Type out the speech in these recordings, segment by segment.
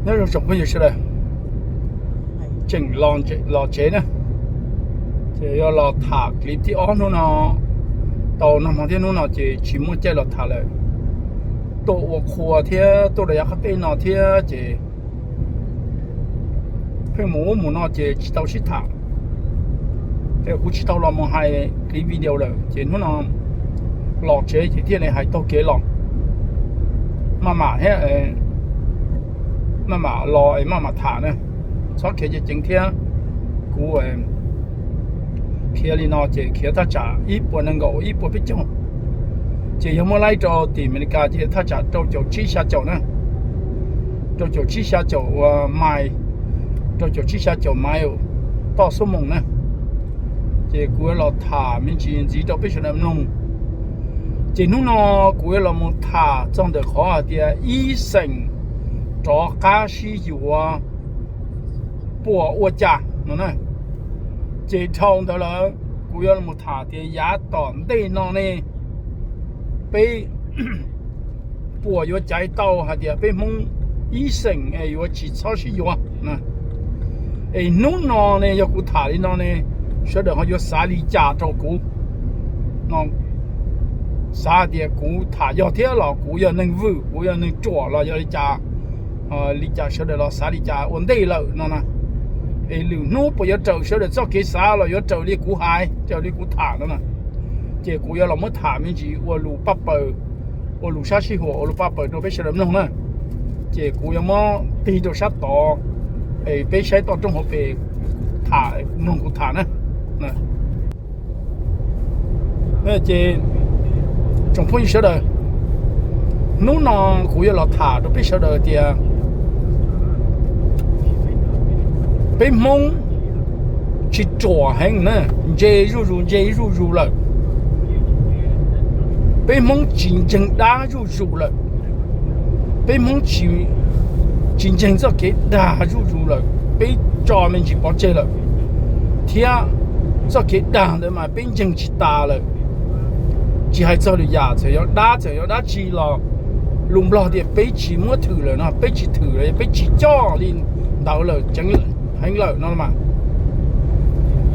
Nyob zoo tsoom phooj ywg sawv daws, tseem los tsev na, ces yog los tham clip thib ob hnub no, tau nag hmo thiab hnub no ces tsis muaj caij los tham lawm. Tuaj ua qhua thiab tuaj rau yav qab teb no thiab ces pheej mus ub mus no ces tsis tau sib tham. Ces kuv tsis tau los mus hais clip video lawm ces hnub no los tsev ces thiaj li hais taug kev los, maj mam thiab, maj mam los es maj mam tham na, txhob khiav ceev ceev thiab. Kuv khiav li no ces khiav thaj tsam ib puas nees nkaum ib puas peb caug, ces yog muab laib rau tim Amelikas ces thaj tsam rau caum tsib xya caum na, rau caum tsib xya caum ua mais, rau caum tsib xya caum mais toj xuab moos na. Ces kuv yuav los tham me ntsis ntxiv rau peb sawv daws mloog. Ces hnub no kuv yuav los mus tham txog ntawm qhov hais tias ib xeem rov qab sib yuav puas ua cas no na. Ces dhau ntawd lawm kuv yuav los mus tham tias yav tom ntej no ne, peb puas yuav caiv tau hais tias peb Hmoob ib xeem es yuav tsis txhob sib yuav na. Es hnub no ne yog kuv tham li no ne, sawv daws ho yuav xav li cas rau kuv no? Xav hais tias kuv tham yog thiab los kuv yog neeg vwm, kuv yog neeg ruam los yog li cas, li cas sawv daws los xav li cas ua ntej lawm no na. Es lwm hnub puas yuav raws sawv daws txoj kev xav los yuav raws li kuv hais, raws li kuv tham no na. Ces kuv yuav los muab tham me ntsis ua lus paj paws, ua lus sab sib huam, ua lus paj paws rau peb sawv daws mloog na. Ces kuv yuav muab tig rau sab tod, es peb saib toj roob hauv pes, tham, mloog kuv tham na. Ces tsoom phooj ywg sawv daws, hnub no kuv yuav los tham rau peb sawv daws tias peb Hmoob tsis ruam heev na, ntse zuj zus, ntse zuj zus lawm. Peb Hmoob tsis ntseeg dab zuj zus lawm. Peb Hmoob tsis ntseeg txoj kev dag zuj zus lawm, peb tso me ntsis pov tseg lawm, thiab txoj kev dag ntawd mas peb ntseeg tsis tas lawm. Tsis hais txog lwm yam, txawm yog dab, txawm yog dab tsi los, lus Nplog tias peb tsis muab thwm lawm no, peb tsis thwm lawm, peb tsis coj li ntawd lawm, ceev heev lawm no mas.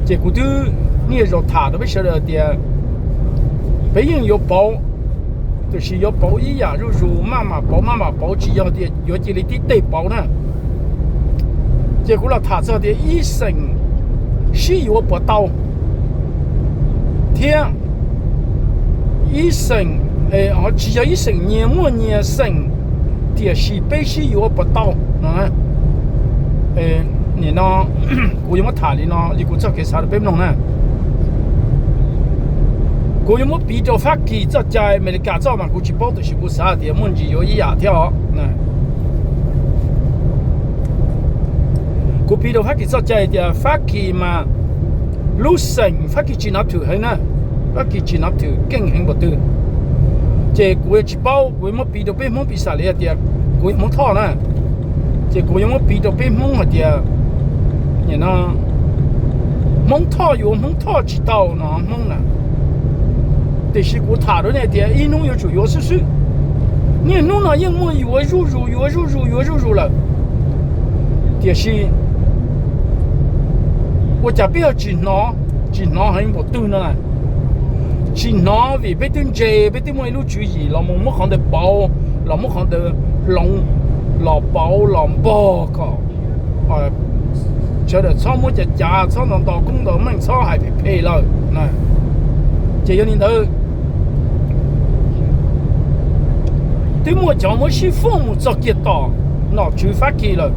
Ces kuv twb niaj zaus tham rau peb sawv daws tias peb yeej yuav pauv, tiam sis yuav pauv ib yam zuj zus, maj mam pauv, maj mam pauv, tsis yog tias yuav cia li tib teg pauv na. Ces kuv los tham txog tias ib xeem sib yuav puas tau, thiab ib xeem, tsis yog ib xeem, nyias muaj nyias xeem, tiam sis peb sib yuav puas tau no. Nim no kuv yuav muab tham li no li kuv txoj kev xav rau peb mloog na. Kuv yuav muab piv rau Fab Kis txoj cai, Amelikas txoj mas kuv tsis paub, tiam sis kuv xav tias muaj ntsis yuav ib yam thiab os. Kuv piv rau Fab Kis txoj cai tias Fab Kis mas lub xeem Fab Kis tsis nov thwm heev na, Fab Kis tsis nov thwm keej heev npaum twg. Ces kuv yuav tsis paub, kuv yuav muab piv rau peb Hmoob piv xam li hais tias kuv yog Hmoob Thoj na. Ces kuv yuav muab piv rau peb Hmoob hais tias Hmoob Thoj yuav Hmoob Thoj tsis tau no Hmoob na. Tiam sis kuv tham rau nej tias ib hnub yuav tsum yuav xwb xwb. Niaj hnub no yeej muaj yuav zuj zus, yuav zuj zus, yuav zuj zus lawm. Tiam sis ua cas peb yog tsis hnov, tsis hnov heev npaum twg no na? Tsis hnov vim peb twb ntse, peb twb muaj ib lub tswv yim los mus muab qhov ntawd pauv, los muab qhov ntawd hloov, los pauv los npog kom sawv daws txhob muab cav cav, txhob nto nto koob nto meej, txhob hais phem phem lawm. Ces yog li ntawd, twb muaj cov muab sib fooj mus txog kiag tom nom tswv Fab Kis lawm.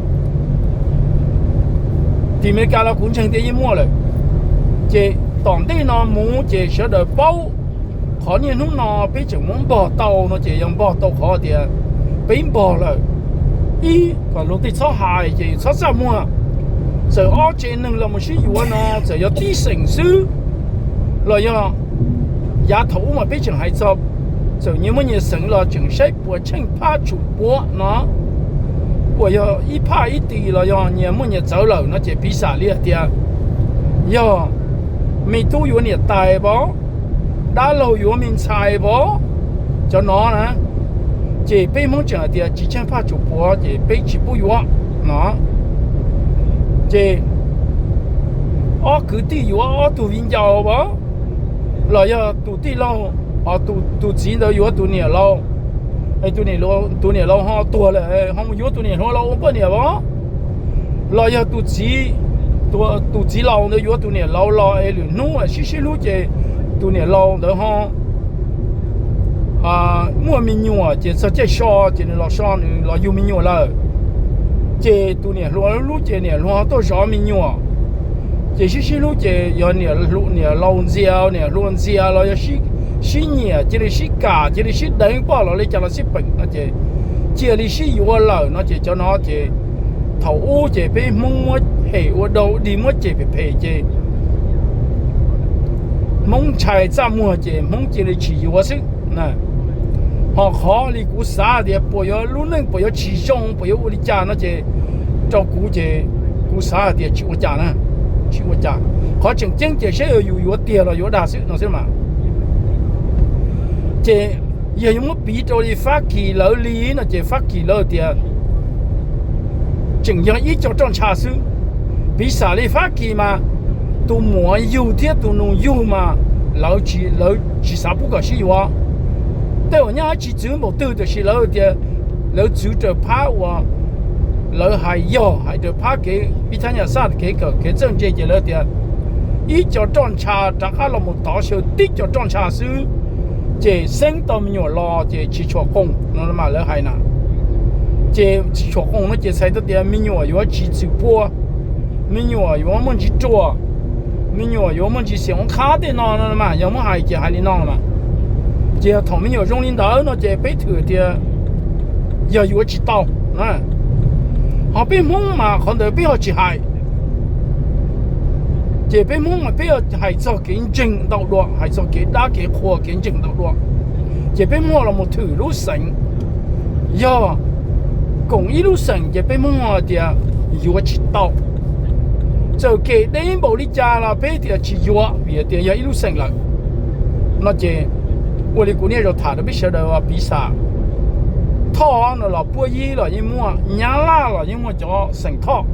Tim Amelikas los kuv ntseeg tias yeej muaj lawm. Ces tom ntej no mus ces sawv daws paub qhov niaj hnub no peb tseem muab npog tau no ces yog npog tau qhov tias peb npog lawm. Ib, kom luag tej txhob hais ces txhob txaj muag. Txawm ob tsev neeg los mus sib yuav no txawm yog tib xeem xwb los yog, yav thaum ub mas peb tseem hais txog, txawm nyias muaj nyias xeem los tseem saib puas tsheej phaj tshum puav no, puas yog ib phaj ib tis los yog nyias muaj nyias txawv lawm no ces piv xam li hais tias yog me tub yuav niam tais pov, dab laug yuav me ntxhais pov, cov no na. Ces peb Hmoob tseem hais tias tsis tsheej phaj tsuas puav ces peb tsis pub yuav no. Ces ob kwv tij yuav ob tug viv ncaus as, los yog tus tij laug, tus txiv ntawd yuav tus niam laus, tus niam laus ho tuag lawm ho mus yuav tus niam hluas los ua poj niam as, los yog tus txiv, tus txiv laus ntawd yuav tus niam laus los es lwm hnub sib sib hlub ces tus niam laus ntawd ho muaj me nyuam ces txog caij so ces nws los so nws los yug me nyuam lawm. Ces tus niam hluas hlub ces niam hluas tuaj zov me nyuam. Ces sib sib hlub ces yog niam laus ntxias niam hluas ntxias los yog sib nyiam cia li sib kam cia li sib deev poj los li cas los sib peem no ces cia li sib yuav lawm no ces cov no ces thaum ub ces peb Hmoob muab hem ua dau dig muab cem phem phem ces Hmoob ntshai txaj muag ces Hmoob cia li tsis yuav xwb. Ho qhov li kuv xav tias puas yuav lub neej puas yuav tsis zoo puas yuav ua li cas no ces rau kuv ces kuv xav hais tias tsis ua cas na, tsis ua cas. Qhov tseem ceeb ces saib yog yus yuav tiag los yuav dag xwb no xwb mas. Ces yog yuav muab piv rau li Fab Kis lawv li no ces Fab Kis lawv tias tseem yog ib co roj ntsha xwb. Piv xam li Fab Kis mas tus muam yug thiab tus nus yug mas lawv tsis xav pub kom sib yuav. Tej uas nyob dab tsi txwv npaum twg tiam sis lawv tias lawv txwv raws phab uas lawv hais yog hais raws phab kev pib thab nyam xaj kev kawm kev txawj ntse ces lawv tias ib co roj ntsha rov qab los mus tov xyaw tib co roj ntsha xwb ces xeeb tau me nyuam los ces tsis tshua qoos no mas lawv hais na. Ces tsis tshua qoos no ces txhais tau tias me nyuam yuav tsis txwm pua, me nyuam yuav muaj ntsis ruam, me nyuam yuav muaj ntsis xiam ua qhab tej no no mas yog muab hais ces hais li no mas. Ces yog thaum me nyuam zoo li ntawd no ces peb thwm tias yog yuav tsis tau. Ho peb Hmoob mas qhov ntawd peb ho tsis hais. Ces peb Hmoob mas peb hais txog kev ntseeg ntau dua, hais txog kev dab kev qhua kev ntseeg ntau dua. Ces peb Hmoob los mus thwm lub xeem, yog koom ib lub xeem ces peb Hmoob hais tias yuav tsis tau. Txawm kev deb npaum li cas los peb tias tsis yuav vim tias yog ib lub xeem lawm no ces ua li kuv niaj zaus tham rau peb sawv daws piv xam, Thoj no los Puab Yib los yeej muaj, Nyab Laj los yeej muaj cov xeem Thoj.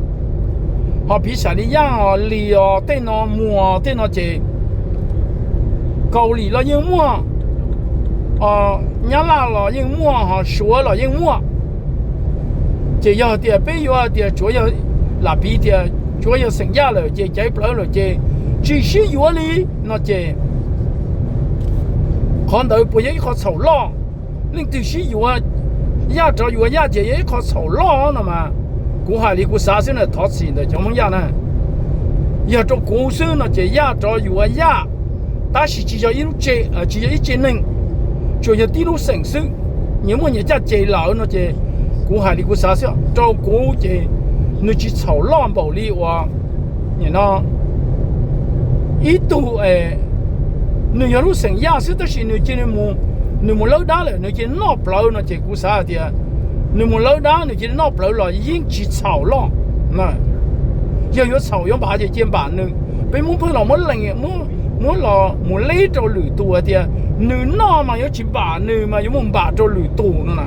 Ho piv xam li Yaj os, Lis os, tej no, Muas tej no ces Kaus Lim los yeej muaj, Nyab Laj los yeej muaj, ho Suav los yeej muaj. Ces yog tias peb yuav tias tsuav yog, lam piv tias tsuav yog xeem Yaj lawm ces caiv plawv lawm ces tsis sib yuav li no ces qhov ntawd puas yog ib qho txhaum loj? Leej twg sib yuav, Yaj rov yuav Yaj ces yog ib qho txhaum loj no mas. Kuv hais li kuv xav xwb na, thov txim ntawm cov Hmoob Yaj na. Yog rau kuv xwb no ces Yaj rov yuav Yaj, tab sis tsis yog ib lub tse, tsis yog ib tse neeg, tsuas yog tib lub xeem xwb, nyias muaj nyias caj ces lawm no ces kuv hais li kuv xav xwb. Rau kuv ces nws tsis txhaum loj npaum li uas no ib tug, nws yog lub xeem Yaj xwb tab sis nws cia li, nws mus lawb dab lawm nws cia li noj plawv no ces kuv xav hais tias nws mus lawb dab nws cia li noj plawv los yeej tsis txhaum loj. Yog yuav txhaum yuav npam ces cia npam nws. Peb Hmoob pheej los muab lees, muab los mus leb rau lwm tus hais tias nws noj mas yuav tsis npam nws mas yuav mus npam rau lwm tus no na.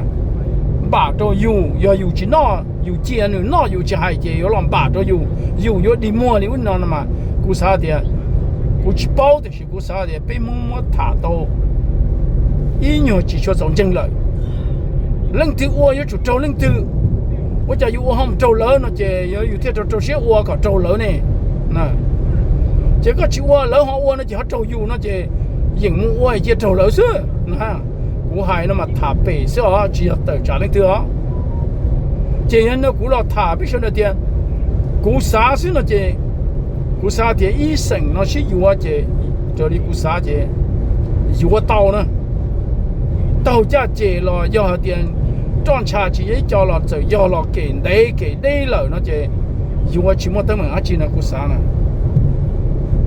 Npam rau yus, yog yus tsis noj yus cia nws noj yus tsis hais ces yuav los npam rau yus, yus yuav dig muag li ub no no mas. Kuv xav tias, kuv tsis paub tiam sis kuv xav tias peb Hmoob muab tham tau ib nyuag tsis tshua txaus ntseeg lawm. Leej twg ua yuav tsum raug leej twg. Ua cas yus ua ho mus raug lawv no ces yog yus thiaj rau rau siab ua kom raug lawv ne. Ces koj tsis ua lawv ho ua no ces ho raug yus no ces yeem mus ua cia raug lawv xwb. Kuv hais no mas tham pem xwb os tsis yog tawm tsam leej twg os. Ces yog no kuv los tham peb sawv daws tias kuv xav xwb no ces kuv xav tias ib xeem no sib yuav ces raws li kuv xav ces yuav tau na. Taug caj ces los yog hais tias roj ntsha tsis yog ib co los txawm yog los kem ntev kem deb lawm no ces yuav tsis muaj teeb meem dab tsi no kuv xav na.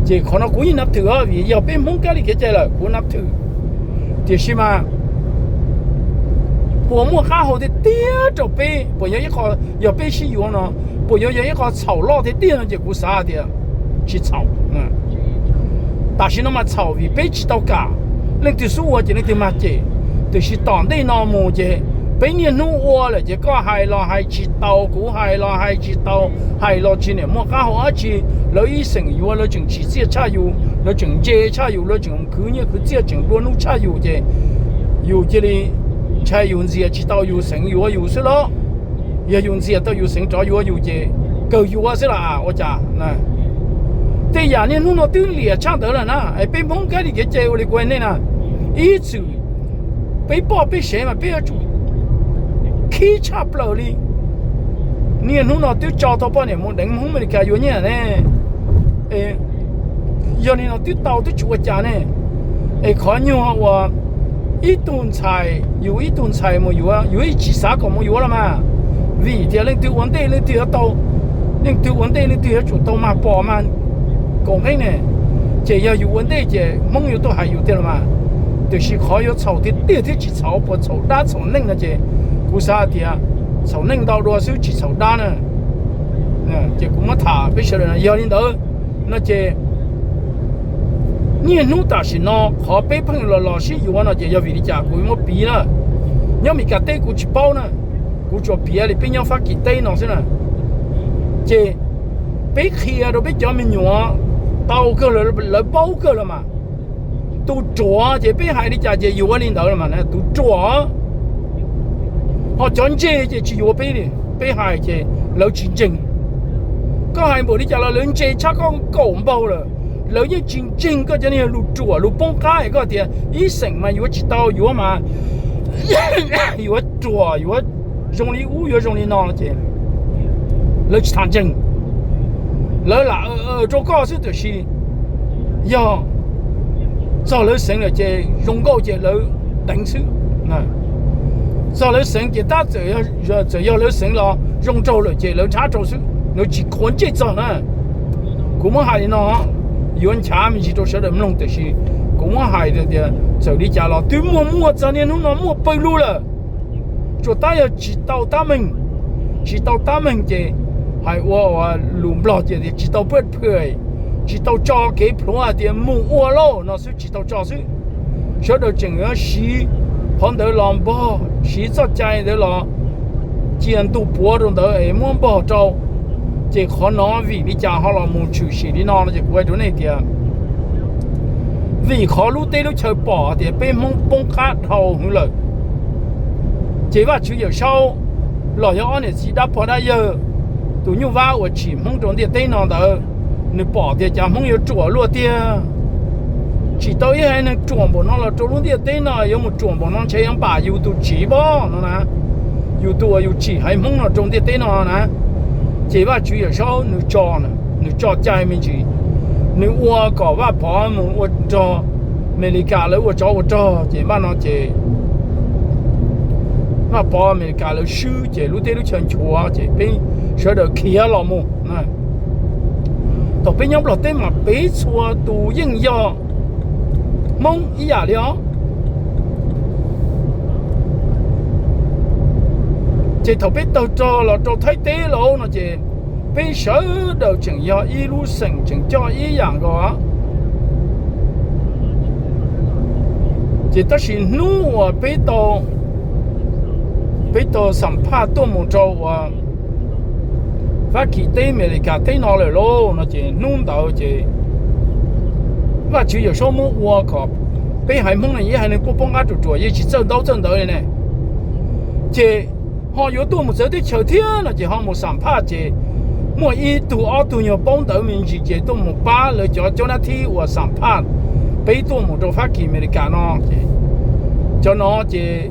Ces qhov no kuv yeej nab thwm vim yog peb Hmoob kab li kev cai lawm kuv nab thwm. Tiam sis mas puas muaj qab hau tiag tiag rau peb, puas yog ib qho, yog peb sib yuav no, puas yuav yog ib qho txhaum loj tiag tiag no ces kuv xav tias tsis txhaum. Tam sim no mas txhaum vim peb tsis tau kam, leej twg xub ua ces leej twg mag cem. Tiam sis tom ntej no mus ces Peb niaj hnub ua lawm ces koj hais los hais tsis tau, kuv hais los hais tsis tau, hais los tsis niam muaj qab hau dab tsi. Lawv ib xeem yuav lawv tseem tsim txiaj tshaj yus, lawv tseem ntse tshaj yus, lawv tseem khwv nyiaj khwv txiaj tseem nplua nuj tshaj yus ces yus cia li ntshai yus ntxias tsis tau yus xeev yuav yus xwb los. Yog yus ntxias tau yus xeev rov yuav yus ces kawg yuav xwb las ua cas. Tej yam niaj hnub no twb liam tshaj ntawd lawm na, es peb Hmoob kab li kev cai ua li kuv hais nej na, ib txwm peb poj peb sev mas peb yuav tsum khib tshaj plaws li. Niaj hnub no twb tso tau poj niam mus deev Hmoob Amelikas yuav nyiaj ne. Yog li no twb tau twb tsis ua cas ne. Es qhov nyuag uas ib tug ntxhais, yus ib tug ntxhais mus yuav, yus yeej tsis xav kom mus yuav los mas, vim tias leej twg ua ntej leej twg yuav tau, leej twg ua ntej leej twg yuav tsum tau mag pom mag kaum nqeeb ne. Ces yog yus ua ntej ces Hmoob yuav tuaj hais yus tiag los mas. Tiam sis qhov yuav txhaum tiag tiag thiab tsis txhaum puas txhaum dab txhaum neeg no ces kuv xav hais tias txhaum neeg ntau dua xwb tsis txhaum dab na. Ces kuv muab tham peb sawv daws no yog li ntawd no ces niaj hnub tam sim no qhov peb pheej los los sib yuav no ces yog vim li cas kuv muab piv na. Nyob Meskas teb kuv tsis paub na, kuv tsuas piav li peb nyob Fab Kis teb no xwb na. Ces peb qhia rau peb cov me nyuam tau kawg, lawv paub kawg los mas. Tus ruam ces peb hais li cas ces yuav li ntawd los mas, tus ruam. Ho cov ntse ces tsis yuav peb li, peb hais ces lawv tsis ntseeg. Koj hais npaum li cas los lawv ntse tshaj koj kaum npaug lawm, lawv yeej tsis ntseeg koj cov niag lus ruam lus poob qab es koj tias ib xeem mas yuav tsis tau, yuav mas yuav ruam, yuav zoo li ub yuav zoo li no ces lawv tsis tham ntseeg. Lawv lam rau koj xwb tiam sis yog txog lawv xeev lawm ces zoo nkauj ces lawv deev xwb. Txog lawv xeev ces tab txawm yog lawv xeev los zoo nraug lawm ces lawv nrhab rau xwb, lawv tsis qhuav ntsej txog na. Kuv muab hais li no yuav nchav me ntsis rau sawv daws mloog tiam sis kuv muab hais tias txawm li cas los twb muaj muaj txog niaj hnub no muaj pawg lug lawm. Tsuas tab yog tsis tau tab meeg, tsis tau tab meeg ces hais ua lus Nplog ces tias tsis tau paj phuam, tsis tau tso kev plhuav hais tias mus ua lauj no xwb tsis tau tso xwb. Sawv daws tseem yuav siv qhov ntawd los npog, siv txoj cai ntawd los cia ntuj puav rau ntawd es muab npog rau. Ces qhov no vim li cas ho los mus tshwm sim li no no ces kuv hais rau nej tias vim qhov lub teb lub chaw pom tias peb Hmoob poob qab dhau hwv lawm, ces Vajtswv Yawm Saub los yog ob niam txiv dab pog dab yawg, tus nyuj vab uas tsim Hmoob rau ntiaj teb no ntawd, nws pom tias cas Hmoob yuav ruam luaj tiag. Tsim tau ib haiv neeg ruam npaum no los rau lub ntiaj teb no, yuav mus ruam npaum no ntshe yuav npam yus tus tsiv pob no na, yus tus uas yus tsim haiv Hmoob no rau ntiaj teb no na. Ces Vajtswv Yawm Saub nws tso, nws tso cai me ntsis, nws ua kom Vaj Pov mus ua nrog Amelikas lawv ua tsov ua rog ces npaj no ces Vaj Pov Amelikas lawv swb ces lub teb lub chaw nchuav ces peb sawv daws khiav los mus. Thaum peb nyob Nplog teb mas peb txhua tus yeej yog Hmoob ib yam li os. Ces thaum peb tawg rog los rau Thaib teb lauj no ces peb sawv daws tseem yog ib lub xeem tseem coj ib yam nkaus. Ces tab sis hnub uas peb tau, peb tau xam phaj tuaj mus rau uas Fab Kis teb Amelikas teb no lawm lauj no ces hnub ntawd ces Vajtswv Yawm Saub muab ua kom peb haiv Hmoob no ib haiv neeg poob poob qab ruam ruam yeej tsis txawj ntaub txawj ntawv li ne. Ces ho yuav tuaj mus txawv teb chaws thiab no ces ho mus xam phaj ces muaj ib tug ob tug nyuag paub ntawv me ntsis ces tuaj mus pab lawv cov cov nab thib uas xam phaj peb tuaj mus rau Fab Kis Amelikas no ces cov no ces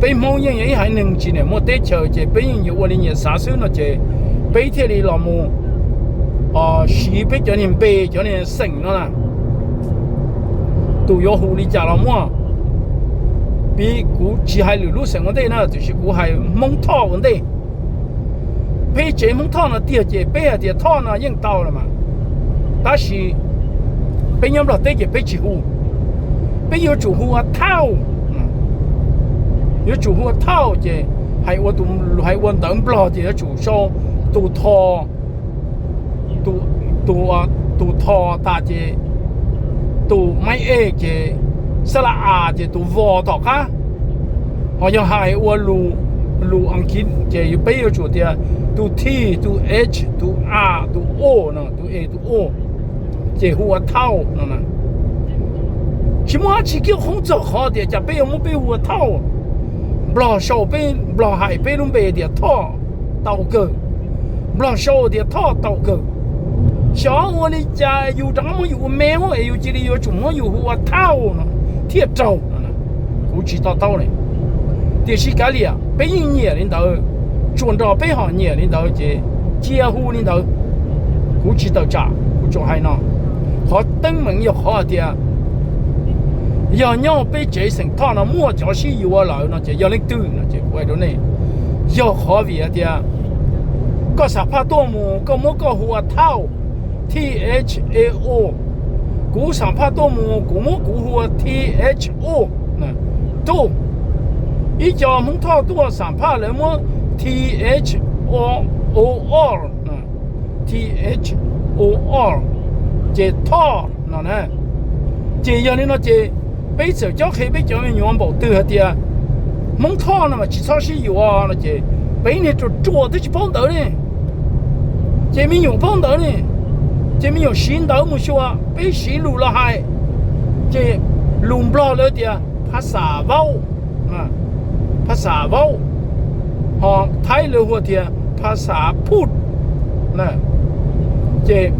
peb Hmoob yeej yog ib haiv neeg tsis niam muaj teb chaws ces peb yeej yuav ua li nyias xav xwb no ces peb thiaj li los mus siv peb cov niag npe cov niag xeem no na. Tus yuav hu li cas los muaj, piv kuv tsis hais lwm lub xeem ua ntej na tiam sis kuv hais Hmoob Thoj ua ntej. Peb tsev Hmoob Thoj no tiag ces peb hais tias Thoj no yeej tau los mas, tab sis peb nyob Nplog teb ces peb tsis hu, peb yuav tsum hu ua Thauj. Yuav tsum hu ua Thauj ces hais ua ntawv Nplog ces yuav tsum sau tus tho, tus, tus tho tas ces tus maib ej ces xab la as ces tus vos tom qab. Ho yog hais ua lus, lus Askiv ces peb yuav tsum tias tus T, tus H, tus A, tus O no, tus A, tus O, ces hu ua thauj no na. Tsis muaj dab tsi kiag qhoob txog qhov tias cas peb yuav muab peb hu ua thauj. Nplog sau peb, Nplog hais peb lub npe tias thoj tau kawg. Nplog sau tias thoj tau kawg. Xyov ua li cas yus rov qab muab yus ua me es yus cia li yuav tsum muab yus hu ua thauj no thiaj raug. Kuv tsis to taub li. Tiam sis kav liam, peb yeej nyiam li ntawd, tsuas nrog peb ho nyiam li ntawd ces cia hu li ntawd. Kuv tsis tawm tsam, kuv tsuas hais no. Qhov teeb meem yog qhov tias yog nyob peb tsev xeem Thoj no muaj cov sib yuav lawm no ces yog leej twg no ces kuv hais rau nej, yog qhov vim tias koj xam phaj tuaj mus koj muab koj hu ua thauj, T H A O. Kuv xam phaj tuaj mus kuv muab kuv hu ua T H O, thauj. Ib co Hmoob Thoj tuaj xam phaj lawv muab T H O R, T H O R, ces thoj no na. Ces yog li no ces peb txawm cob qhia peb cov me nyuam npaum twg hais tias Hmoob Thoj no mas tsis txhob sib yuav no ces peb niag ruam ruam twb tsis paub ntawv ne, ces me nyuam paub ntawv ne, ces me nyuam siv ntawv mus xyuas peb siv lus los hais. Ces lus Nplog lawv tias phas xas vaub, phas xas vaub, ho Thaib lawv hu tias phas xas phuj. Ces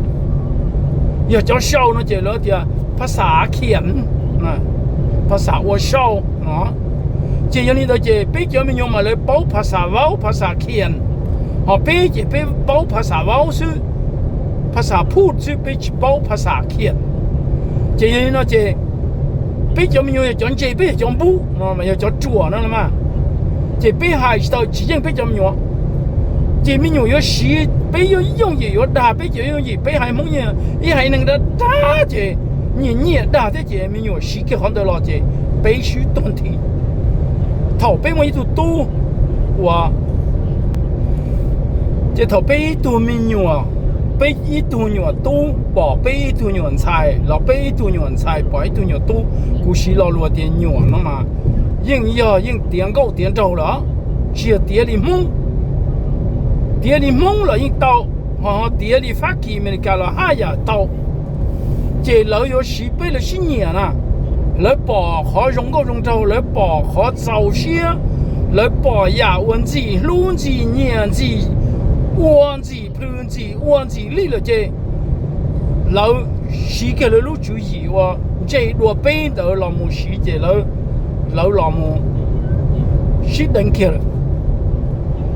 yog cov sau no ces lawv tias phas xas khiam, phas xas ua sau no. Ces yog li ntawd ces peb cov me nyuam mas lawv paub phas xas vaub phas xas khiam, ho peb ces peb paub phas xas vaub xwb, phas xas phuj xwb, peb tsis paub phas xas khiam. Ces yog li no ces peb cov me nyuam yog cov ntse, peb yog cov npub no mas yog cov ruam no mas, ces peb hais tsis tau, tsis yeej peb cov me nyuam. Ces me nyuam yuav siv, peb yuav yooj yim yuav dag peb cov yooj yim, peb haiv Hmoob yeej ib haiv neeg dag dag ces nyiam nyiam dag thiab ces me nyuam siv kiag qhov ntawd los ces peb swb tuag nthi. Thaum peb muaj ib tug tub uas, ces thaum peb ib tug me nyuam, peb ib tug nyuam tub pom peb ib tug nyuam ntxhais los peb ib tug nyuam ntxhais pom ib tug nyuam tub, kuv siv lo lus tias nyuam no mas yeej yog yeej tiav nkauj tiav nraug lawm, tsis yog tiav li Hmoob. Tiav li Hmoob los yeej tau, ho tiav li Fab Kis Amelikas los haj yam tau. Ces lawv yuav siv peb lawv sib nyiam na. Lawv pom qhov zoo nkauj zoo nraug, lawv pom qhov txaus siab, lawv pom yam uas ntxim hlub ntxim nyiam ntxim ua ntxim plhws ntxim ua ntxim lij lawm ces lawv siv kiag lawv lub tswv yim uas ntse dua peb ntawd los mus siv ces lawv los mus sib deev kiag lawm.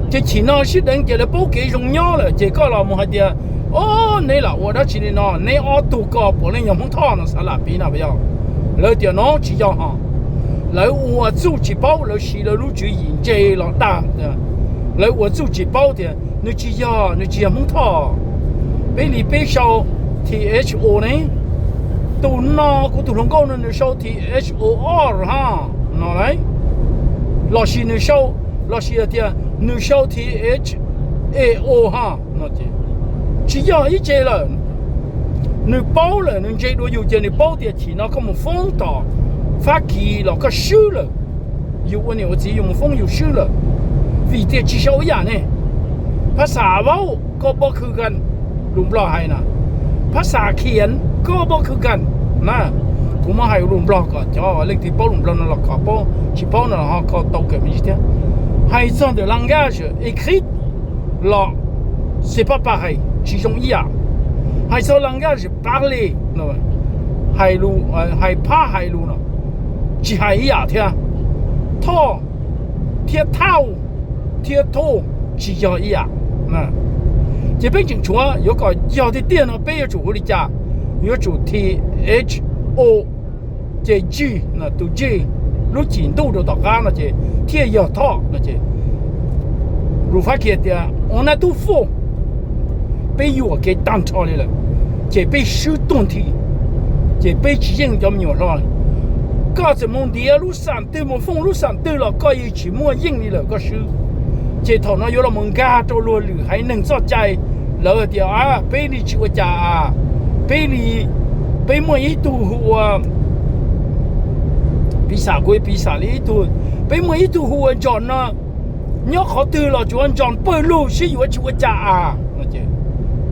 Ces chim no sib deev ces lawv paub kev zoo nyob lawm ces koj los mus hais tias, o, neb lam ua dab tsi li no, neb ob tug ko puav leej yog Hmoob Thoj no xav lam piv no puas yog? Lawv tias no tsis yog ho. Lawv ua txuj tsis paub, lawv siv lawv lub tswv yim ntse los dag. Lawv ua txuj tsis paub tias nws tsis yog, nws tsis yog Hmoob Thoj. Peb li peb sau T H O ne, tus no kuv tus hluas nkauj no nws sau T H O R ha no lauj. Los sis nws sau, los sis tias nws sau T H A O ha no ces tsis yog ib tse lawm. Nws paub lawm, nws ntse dua yus ces nws paub tias chim no koj mus foob tom Fab Kis los koj swb lawm. Yus ua niam ua txiv yus mus foob yus swb lawm, vim tias tsis sau ib yam ne. Phas xas vaub koj paub khwv kan, lus Nplog hais na, phas xas khiam koj paub khwv kan na. Kuv muab hais lus Nplog kom cov leej twg paub lus Nplog no los kom paub, tsis paub no los ho koj tau kawm me ntsis thiab. Hais txog ntawm langage écrit los c'est pas pareil, tsis zoo ib yam. Hais txog langage parlé, hais lus, hais phab hais lus no tsis hais ib yam thiab. Thoj thiab thauj thiab thauj tsis yog ib yam. Ces peb tseem tshuav yuav kom yog tiag tiag no peb yuav tsum ua li cas? Yuav tsum T H O, ces G, tus G, lub cim ntuj rau tom qab no ces thiaj yog thoj no ces lus Fab Kis tias on a tout faux, peb yuam kev tag nrho li lawm, ces peb swb tuag nthi, ces peb tsis yeej cov me nyuam hlo. Koj txawm mus ntiav lub xam twg mus foob lub xam twg los koj yeej tsis muaj yeej li lawm, koj swb. Ces thaum no yuav los mus nkag rau luag lwm haiv neeg txoj cai, lawv hais tias a peb li tsis ua cas a, peb li, peb muaj ib tug hu ua piv xam, kuv piv xam li ib tug Peb muaj ib tug hu ua Ntsos no, nyob qhov twg los tsuas ua Ntsos pawg lug, sib yuav tsis ua cas a.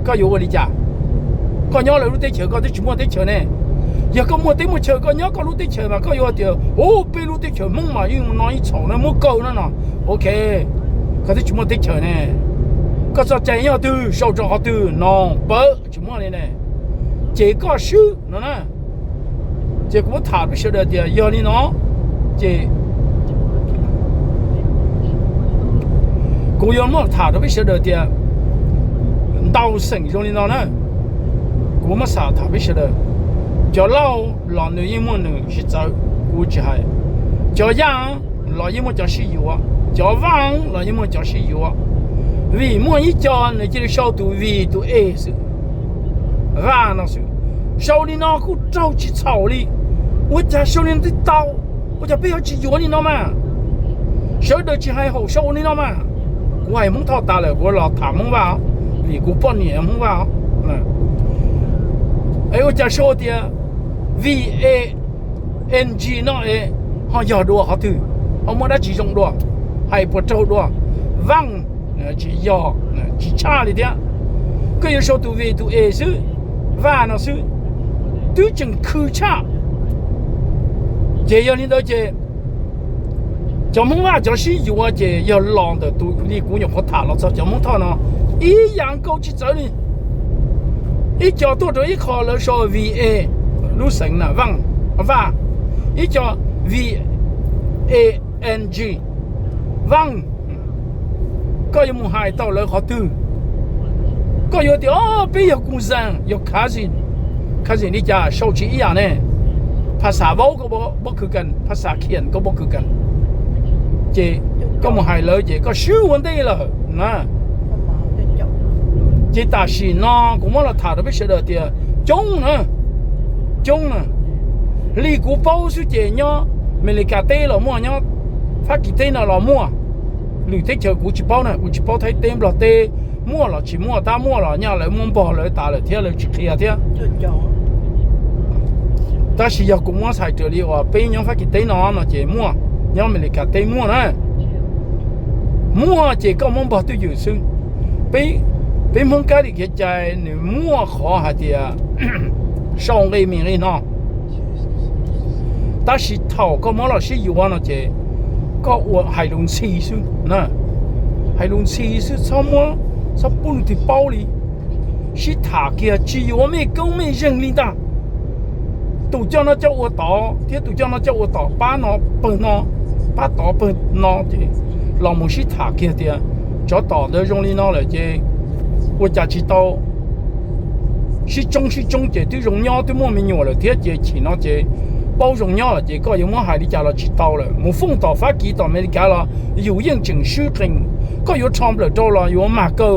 Koj yuav ua li cas? Koj nyob lawv lub teb chaws koj twb tsis muaj teb chaws ne. Yog koj muaj teb muaj chaws koj nyob koj lub teb chaws mas koj yuav tias, u, peb lub teb chaws Hmoob mas yeej no yeej txhaum na, muab kaw na no. Ok, koj twb tsis muaj teb chaws ne. Koj txoj cai nyob twg, sau rau qhov twg no, pab tsis muaj li ne. Ces koj swb no na. Ces kuv muab tham peb sawv daws tias yog li no, ces kuv yuav muab tham rau peb sawv daws tias ntau xeem zoo li no na. Kuv muab xam tham peb sawv daws, cov Lauj los nws yeej muaj nws sib txawv, kuv tsis hais. Cov Yaj los yeej muaj cov sib yuav, cov Vaj los yeej muaj cov sib yuav. Vim muaj ib co nws cia li sau tus V tus E xwb, Vaj no xwb. Sau li no kuj raug tsis txhaum li. Ua cas sau li no twb tau? Ua cas peb yuav tsis yuav li no mas? Sawv daws tsis hais haum sau li no mas. Kuv hais Hmoob Thoj tas lawm kuv los tham Hmoob Vaj, vim kuv poj niam Hmoob Vaj. Es ua cas sau tias V A N G no es ho yog dua qhov twg? Ho muaj dab tsi zoo dua? Hais puas raug dua? Vaj tsis yog, tsis tshaj li thiab. Koj yuav sau tus V tus E xwb, Vaj no xwb, twb tseem khw tshaj. Ces yog li ntawd ces cov Hmoob Vaj cov sib yuav ces yog los ntawm tus li kuv nyuam qhuav tham los txog cov Hmoob Thoj no ib yam nkaus tsis txawv li. Ib co tuaj rau ib qho lawv sau V A, lub xeev na, Vaj, Vaj, ib co V A N G, Vaj. Koj yuav mus hais tau lawv qhov twg? Koj yuav tias, o, peb yog cousin, yog cousin. Cousin li cas? Sau tsis ib yam ne. Phas xas Vaub koj paub khwv kas, phas xas Khiam koj paub khwv kas. Ces koj mus hais lawv ces koj swb ua ntej lawm na. Ces tam sim no kuv muab los tham rau peb sawv daws tias coob na, coob na. Li kuv paub xwb ces nyob Amelikas teb los muaj, nyob Fab Kis teb no los muaj. Lwm teb chaws kuv tsis paub na, kuv tsis paub Thaib teb Nplog teb muaj los tsis muaj, tab muaj los nyaj lawv muab npog lawv tas lawm thiab lawv tsis qhia thiab. Tab sis yog kuv muab txhais raws li uas peb nyob Fab Kis teb no no ces muaj, nyob Amelikas teb muaj na. Muaj ces koj muab npog twj ywm xwb. Peb Hmoob kab li kev cai nws muaj qhov hais tias sau nqi me nqi no. Tab sis thaum koj muab los sib yuav no ces koj ua hais lus ntxhi xwb, hais lus ntxhi xwb, txhob muab, txhob pub leej twg paub li. Sib tham kiag tsis yuav mej koob mej zeeg li ntag. Tus coj no coj ua tod thiab tus coj no coj ua tod, pab no pawg no, pab tod pawg no ces los mus sib tham kiag tias tsov tom ntawd zoo li no lawm ces ua cas tsis tau sib tsoob sib tsoob ces twb zoo nyob twb muaj me nyuam lawm thiab ces chim no ces paub zoo nyob lawm ces koj yuav muab hais li cas los tsis tau lawm. Mus fooj tom Fab Kis tom Amelikas los yus yeej tseem swb qees. Koj yuav rho nplawm rau los yuav mag kaw,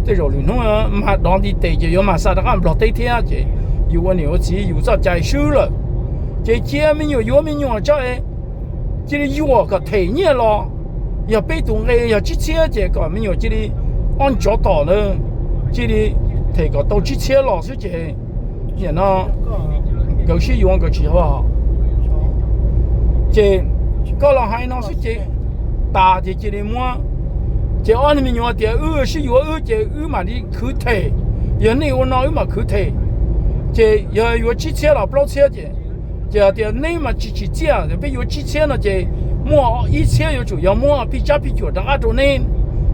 tej zaum lwm hnub mag dov nti tes ces yuav mag xa rov qab Nplog teb thiab ces yus ua niam ua txiv yus txoj cai swb lawm. Ces cia me nyuam yuav me nyuam tso es cia li yuam kom them nyiaj los. Yog peb tus nqe yog tsib txhiab ces kom me nyuam cia li, ob tsov tom ntawd cia li them kom tau tsib txhiab los xwb ces nim no nkawd sib yuav nkawd tsis hov. Ces koj los hais no xwb ces tas ces cia li muab. Ces ob niag me nyuam tias wb sib yuav wb ces wb mam li khwv them, yog nej ua no wb mam khwv them. Ces yog yuav tsib txhiab los plaub txhiab ces, ces tias neb mas tsis tsim txiaj, peb yuav tsib txhiab no ces muaj ib txhiab yuav tsum yog muab phij tsab phij cuam rov qab rau neb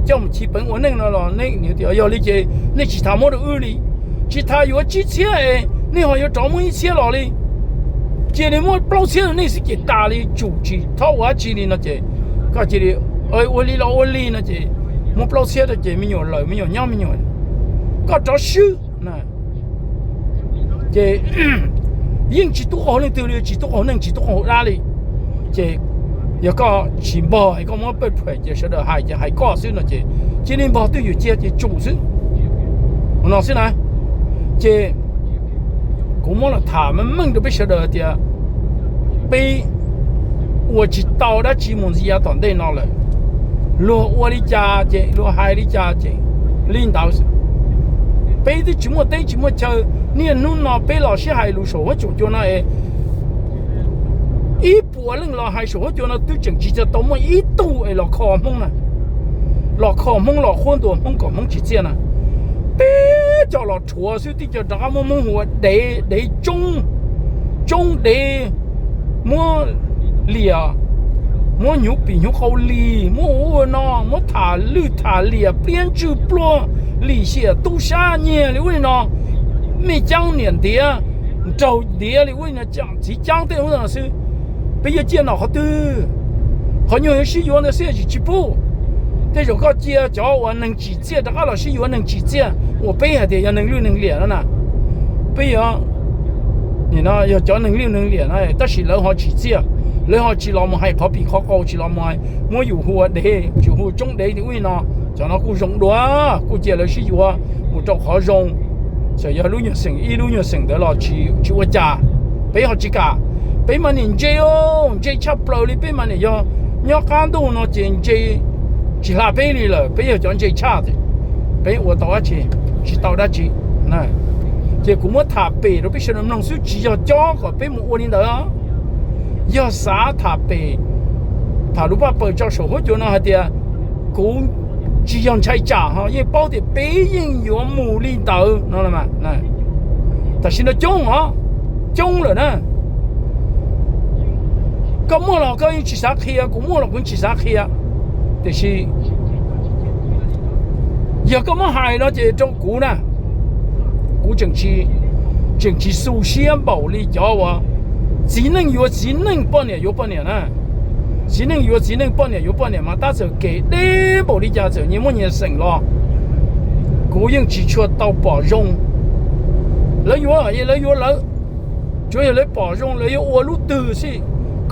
coj mus chiv peev ua neej no los neb tias yog li ces nej tsis tas muab rau wb li. Tsis tas yuav tsib txhiab es nej ho yuav rov muab ib txhiab los li. Cia li muab plaub txhiab rau nej xwb ces tas li, tsum tsis txhob ua dab tsi li no ces koj cia li ua li los ua li no ces muab plaub txhiab rau ces me nyuam lawm me nyuam nyob me nyuam, koj rov swb. Ces yeej tsis tub qaug leej twg li, tsis tub qaug neeg tsis tub qaug dab li. Ces yog koj tsis npog es koj muab paj phuam ces sawv daws hais ces hais koj xwb no ces cia li npog twj ywm cia ces tsum xwb. Ua no xwb na. Ces kuv muab los tham meej meej rau peb sawv daws tias peb ua tsis tau dab tsi mus ntxiv yav tom ntej no lawm. Luag ua li cas ces luag hais li cas ces li ntawd. Peb twb tsis muaj teb tsis muaj chaw, niaj hnub no peb los sib hais lus saum huab tsaum cua no es ib Ua leej los hais saum huab cua no twb tseem tsis txia tau muaj ib tug es los kho Hmoob na, los kho Hmoob los qhuab ntuas Hmoob kom Hmoob tsis txiaj na. Peb cov los rhuav xwb, tib co rov qab muab Hmoob hu ua dev, dev tsoob, tsoob dev, muab liam, muab hnyuv pim hnyuv qau lis, muab ua ua no, muab tham lwj tham liam, pliab ntswg pluag, lim hiam tub sab nyiag li ub li no, mej caab niam ntiav, nraug ntiav li ub li no, txiv caab tej ub no xwb. Peb yuav ciaj nom qhov twg? Qhov nyuag yuav sib yuav ntawd xwb tsis pub. Tej zaum koj cia cov uas neeg tsim txiaj rov qab los sib yuav neeg tsim txiaj uas peb hais tias yog neeg lwj neeg liam no na. Peb yuav, yog cov neeg lwj neeg liam no tab sis lawv ho tsim txiaj, lawv ho tsis los mus hais qhov pim qhov qau, tsis los mus hais, muab yus hu ua dev, tsis hu tsoob dev li ub li no. Cov no kuj zoo dua, kuj cia lawv sib yuav mus rau qhov zoo. Txawm yog lub nyuag xeem ib lub nyuag xeem ntawd los tsis ua cas, peb ho tsis kam. Peb mas niam ntse, ntse tshaj plaws li, peb mas niam yog nyob qab ntuj no ces ntse tsis hla peb li lawm, peb yog cov ntse tshaj. Peb ua tau dab tsi? Tsis tau dab tsi. Ces kuv muab tham pem rau peb sawv daws mloog xwb, tsis yog cob kom peb mus ua li ntawd. Yog xav tham pem, tham lub paj paws tso saum huab cua no hais tias kuv tsis yog ntshai tsam ho yeej paub tias peb yeej yuav mus li ntawd no. Tam sim no coob os, coob lawm na. Koj muaj los koj yeej tsis xav qhia, kuv muaj los kuv yeej tsis xav qhia. Tiam sis yog koj muab hais no ces rau kuv na, kuv tseem tsis xu siab npaum li cov uas txiv neej yuav txiv neej, poj niam yuav poj niam na. Txiv neej yuav txiv neej, poj niam yuav poj niam mas tab txawm kev deb npaum li cas, txawm nyias muaj nyias xeem los kuv yeej tsis tshua tau pom zoo. Lawv yuav, lawv yuav lawv, tsuav yog lawv pom zoo lawv yuav ua lub twg xij.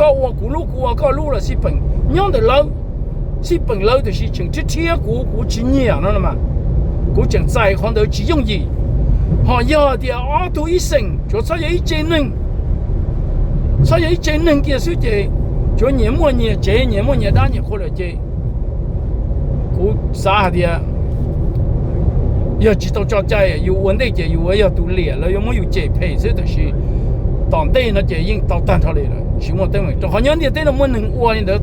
Koj ua kuv lub, kuv ua koj lub los xij peem nyob ntawm lawv, xij peem lawv, tiam sis tseem rhiab rhiab kuv, kuv tsis nyiam no mas kuv tseem txais qhov ntawd tsis yooj yim. Ho yog tias ob tug ib xeem, tsuav txhob yog ib tse neeg, txhob yog ib tse neeg kiag xwb ces tsuav nyias muaj nyias tsev, nyias muaj nyias dab nyias qhua lawm ces kuv xav hais tias yog tsis tau tso cai yus ua ntej ces yus yuav yog tus liam, lawv yuav muab yus cem phem xwb. Tiam sis tom ntej no ces yeej tau tag nrho li lawm, tsis muaj teeb meem rau qhov nyob ntiaj teb no muaj neeg ua li ntawd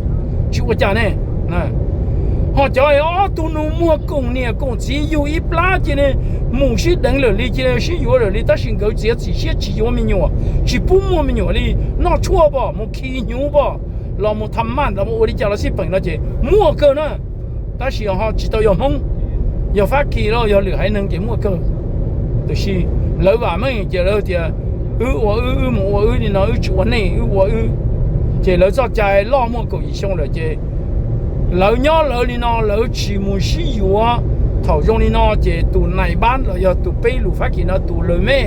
tsis ua cas ne. Ho cov ob tug nus muag koom niam koom txiv yug ib plab cia li mus sib deev lawm li, cia li sib yuav lawm li, tab sis nkawd txiav txim siab tsis yuav me nyuam, tsis pub muaj me nyuam li, noj tshuaj pom, mus khi hnyuv pom, los mus tham maj los mus ua li cas los xij peem no ces muaj kawg na. Tab sis ho tsis tau yog Hmoob, yog Fab Kis los yog lwm haiv neeg ces muaj kawg. Tiam sis lawv vam meej ces lawv tias wb ua wb, wb mus ua wb li no, wb tsis ua nej, wb ua wb. Ces lawv txoj cai loj muaj kaum yim xyoo lawm ces lawv nyob lawv li no, lawv tsis mus sib yuav. Thaum zoo li no ces tus nais npab los yog tus peb lus Fab Kis no tus lawv me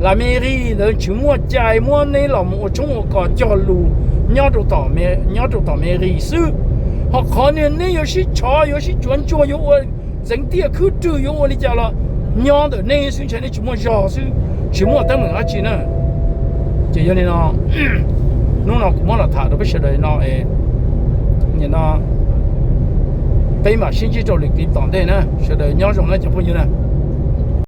la me ris ntawd tsis muaj cai muab neb los mus ua tshoob ua kos cog lus nyob rau tom me ris xwb. Ho qhov niag neb yuav sib tshov, yuav sib tsuav ntsuag, yuav ua txeev tiaj khwb rwg, yuav ua li cas los nyob ntawm neb xwb, ntshai neb tsis muaj zog xwb, tsis muaj teeb meem dab tsi na. Ces yog li no, hnub no kuv muab los tham rau peb sawv daws no es, nim no peb mam sib ntsib rau lwm clip tom ntej na, sawv daws nyob zoo na cov phooj ywg na.